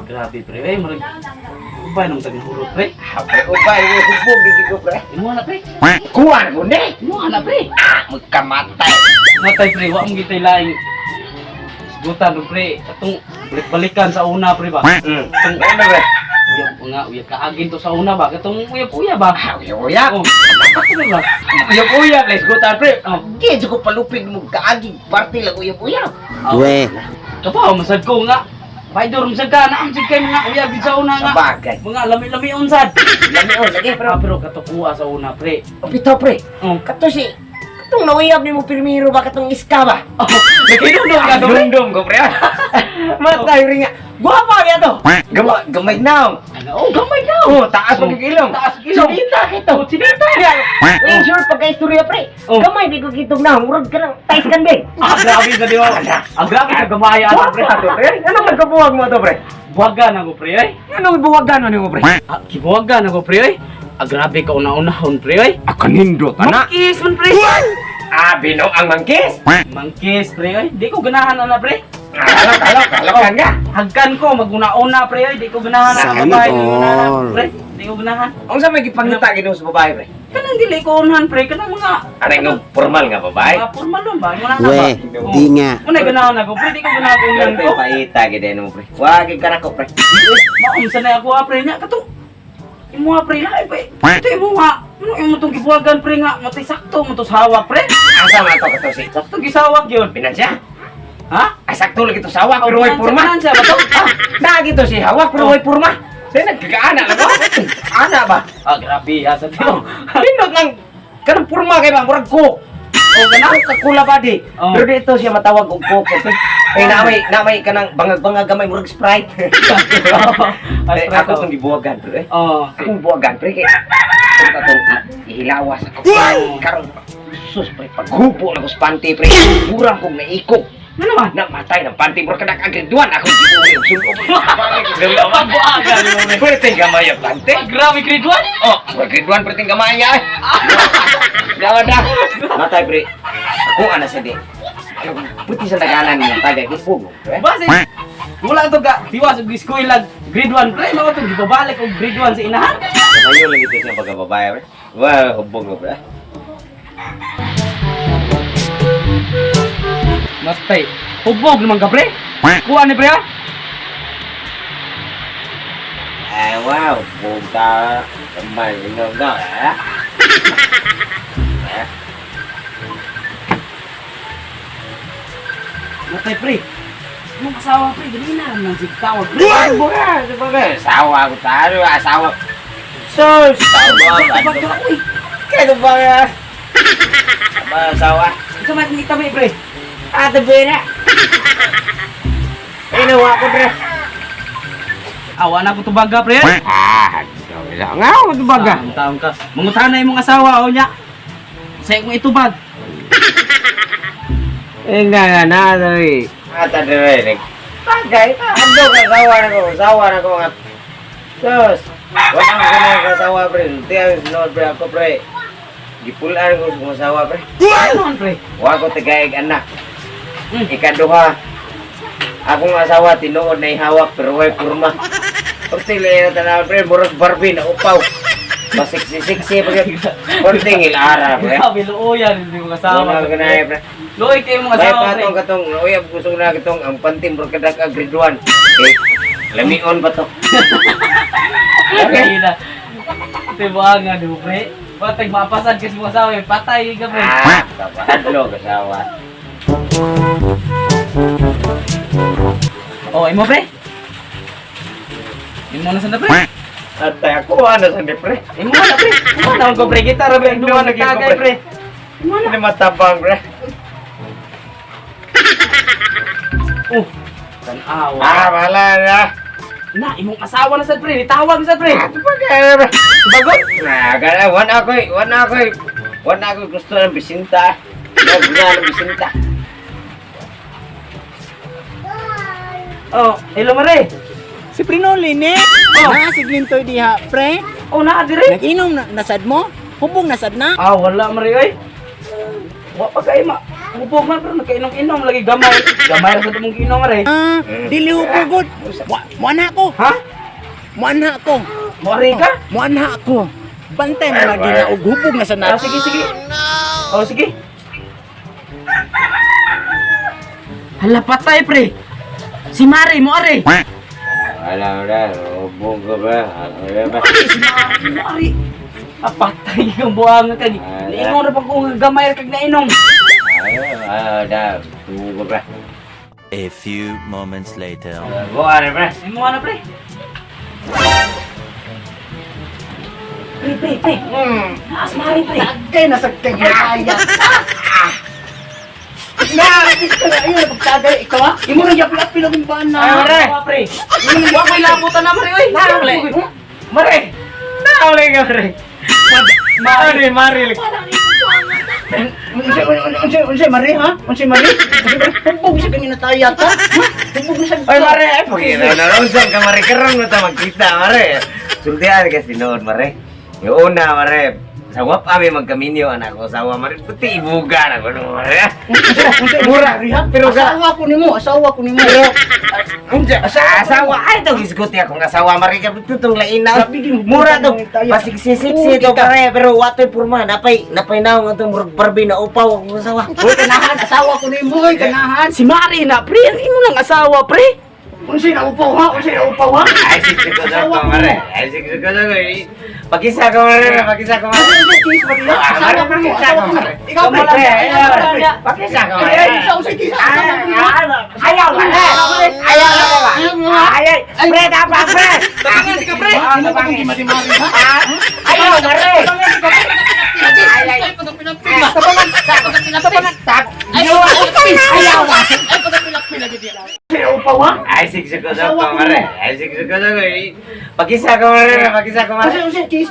Grabe pre, eh, murag ubay nang taging hurot pre. Pre, ubay mo hubog gigi ko pre. Imo na pre. Kuan ko ni. Imo na pre. Ah, magkamatay. Matay pre, wa mo gitay laing sigutan do pre. Atong balik-balikan sa una pre ba. Atong ano pre? Uyab nga, uyab kaagin to sa una ba? Katong uyab-uyab ba? Ah, uyab-uyab. Oh, ato ba? Uyab-uyab, let's go tan pre. Oh. Di ko palupig mo kaagig party lang uyab-uyab. We. Kapaw, masad ko nga. Baydor, masad ka. Naam, sad kay mga uyab sa una nga. Sa bagay. Mga lami-lami unsad. Lami-on lagi Ah, pero. pero katukuha sa una pre. Pito pre. Oh. Kato si katong nauyab nimo pirmiro ba katong iska ba? Oh, nagkinundong ka to pre. Dundong ko pre. Matay rin nga. Guwapa niya to. Gamay gamay na. Ano? Oh, gamay na. Oh, taas pag ilong. Taas ilong. Sinita kito. Oh, sinita. Oh. Sure pagka istorya pre. Oh. Gamay di ko kitog na. Murag ka ng tais kan be. Ah, grabe sa di ba? Ah, grabe sa gamay ato pre. Guwapa to pre. Ano man kabuwag mo to pre? Buwagan ako pre ay. Anong buwagan mo nimo pre? Ah, kibuwagan ako pre ay. Ah, grabe ka una-unahon pre ay. Ah, kanindot ana. Mangkis man pre. Ah, bino ang mangkis. Mangkis pre ay. Di ko ganahan ana pre. Kalok kalok kalok ka. Hagkan ko maguna-una pre ay. Di ko ganahan ang Sana babae nga ganahan, all. pre. Di ko ganahan. Unsa may gipangita Ginoo sa babae pre? Kanang dili ko unahan pre kanang mga Aray nga formal nga babae. mga formal lang ba? Muna na ba? We, di nga. Muna ganahan ako pre, di ko ganahan ko unahan ko. Paita gid mo pre. Wa gid ka nako pre. Maunsa na ako ah, pre nya kato. Imo ah, pre lahi pre. Ito imo nga. Ano imo tong gibuwagan pre nga matay sakto mo to sa hawak pre. Asa man to kato si Sakto gisawak yun. Binansya? Ha? Ay sakto lagi to sawak pero way Oh, purma. Binansya ba to? Ah, naa gito si hawak pero way purma. Say nagkakaana lang ba? Ana ba? Ah, grabe ah sa tio. Pindot nang kanang purma kay ba murag coke. O kanang Coca-Cola ba di? Oh. Pero dito siya matawag og coke. Eh naamay kanang bangag-bangag gamay murag Sprite. Ah, Eh, Sprite, ako oh. tong gibuwagan pre. Eh. Oh. Akong buwagan pre kay akong atong ihilawas ako. Karon sus pre paghubo na ko sa panty pre. Murang kong naikog. Ano man? Namatay ng panty murag kanak ang graduan ako gibuwi og sunog. Pagbuagan mo pre. Perting gamay ang panty. Ah, grabe grade 1. Oh, murag grade 1 perting gamay ay. Dawa da. Matay pre. Ako ana sa di. Puti sa daganan niya tagay hubog pre. Base wala to ka tiwas og eskwela grade 1 pre mao tong gibabalik og grade 1 sa inahan. Ngayon lang ito siya pagkababae pre. Wah, hubog ko pre. Matay. Hubog naman ka pre. Kuha ni pre ah. Ay, wow, hubog ka. Kamay, inom na, eh. Matay pre. Imong asawa pre ganina nang sigtawag pre. Buka, buka. Asawa ko tayo, asawa. Sus, asawa. Tubag ka uy. Kaya ba nga? Aba, asawa. Unsa man ni tami pre? Ate Bena. Inawa ko, pre. Awa na ko tubaga pre. Ah, nga ako tubaga. Taon taon ka. Mangutana na imong asawa o nya. Sa imong itubag. Eh, nga nga na, dali. Ata dire, tagay, ando ka, asawa na ko, asawa na ko nga. Sus, wala ko na asawa, pre. Sulti ang sinod, pre, ako, pre. Gipulaan ko sa asawa, pre. Ano man pre? Wa ko tagaig anak. Ikaduha, akong asawa tinuod na ihawak pero way purma. Pagtili na tanaw pre, murag Barbie na upaw. Masiksi-siksi pa gyud. Konting ilara pre. Grabe luoyan hindi mo asawa. Wala ka na eh, pre. Luoy kay imong May asawa pre. patong katong uyab gusto na katong ang panty murag kadak ang grade 1. Eh, lamion pa to. Okay na. Tibuangan di mo pre. Patay mapasan kasi imong asawa eh. Patay ka pre. Ah, kabalo asawa. Oh, imo pre. Imo na sa pre. At ako ano sa pre. Imo na pre. Imo na ko pre gitara pre. Imo Duwa na, nagtagay pre. Imo na. Hindi matabang pre. Oh. Tanawa. Ah, wala na. Na imong asawa na sad pre. Nitawag sad pre. Ah, tubag pre. Bagon. Nah, kana wana ko, wana ko. Wana ko gusto ng bisinta. Gusto ng bisinta. Oh, hello mare. Si Prinoli ni. Oh. Na si Glintoy diha, pre. Oh, naa dire. Nag-inom na nasad mo? Hubog nasad na. Ah, wala mare oy. Wa pa kay ma. Hubog man pero nagkainom-inom lagi gamay. Gamay ra sa tumong giinom mare. Ah, dili hubog. Muana ko. Ha? Muana ko. Moari ka? Muana ko. Bantay na lagi na og hubog na sa Ah, na. sige, sige. Oh, sige. Hala, patay, pre. Si Mari, mo are. Wala, wala. Hubog ka ba? Wala ba? Si Mari, mo are. Ah, patay kang buhanga kag. Niingon ra pag kung gamay ra kag nainom. Wala, hubog ka ba? A few moments later. Buka na, pre. Imo na, pre. Pre, pre, pre. Naas Mari, pre. Kay nasa kay kaya. Na, ka na ayun pagtagay ikaw ha. Imo na yapil apil akong bana. Ay, mare. Pre. Wa ko'y labutan na, mare, oy. Mare. Mare! Nauli ka, mare. Mare, mare. Unsa unsa unsa mari ha? Unsa mari? Hubog sa kanina tayo yata. Hubog sa. Oy, mare, ay, pagkira na ron saan ka, mare. Karon na ta magkita, mare. Sultihan ka sinuod, mare. Yung una, mare, sa wap ami magkaminyo, anak ko, sawa, mare. Puti ibuga na ko, no, mare. Unsa Mura, pero ka- asawa ko nimo, asawa ko nimo. Unsa, asawa, ay, ito, gisguti akong asawa, mare. Tutong lain na. Grabe din, Mura to. tayo. Pasiksisiksi to, pare. Pero wato'y purma. Napay, napay na ang itong murag Barbie na upaw akong asawa. Uy, kanahan asawa ko nimo, oy, kanahan. Si Mari na, pre. Ang imo lang asawa, pre. Unsa na upaw ha? Unsa na upaw ha? Ay, siksik ko na ko, mare. Ay, siksik ko na ko. Pakisa ko, mare. Pakisa ko, mare. Asawa ko nimo, asawa ko nimo. Ikaw pre, Mare, ayaw, pre. Pakisa ko, Ay, mare. ay, unsa unsa kisa asawa ko nimo. Ayaw, mare. Ayaw, mare. Ayaw. Pre, dapat, pre. Tabangan ka, pre. Imo pa kung gimari-mari ha? Ayaw, mare. Ayaw. Ayaw. Upaw ha? Ay, siksik ko na ko, mare. Ay, siksik ko na ko. Pakisa ko, mare. Pakisa ko, mare. Unsa unsa kis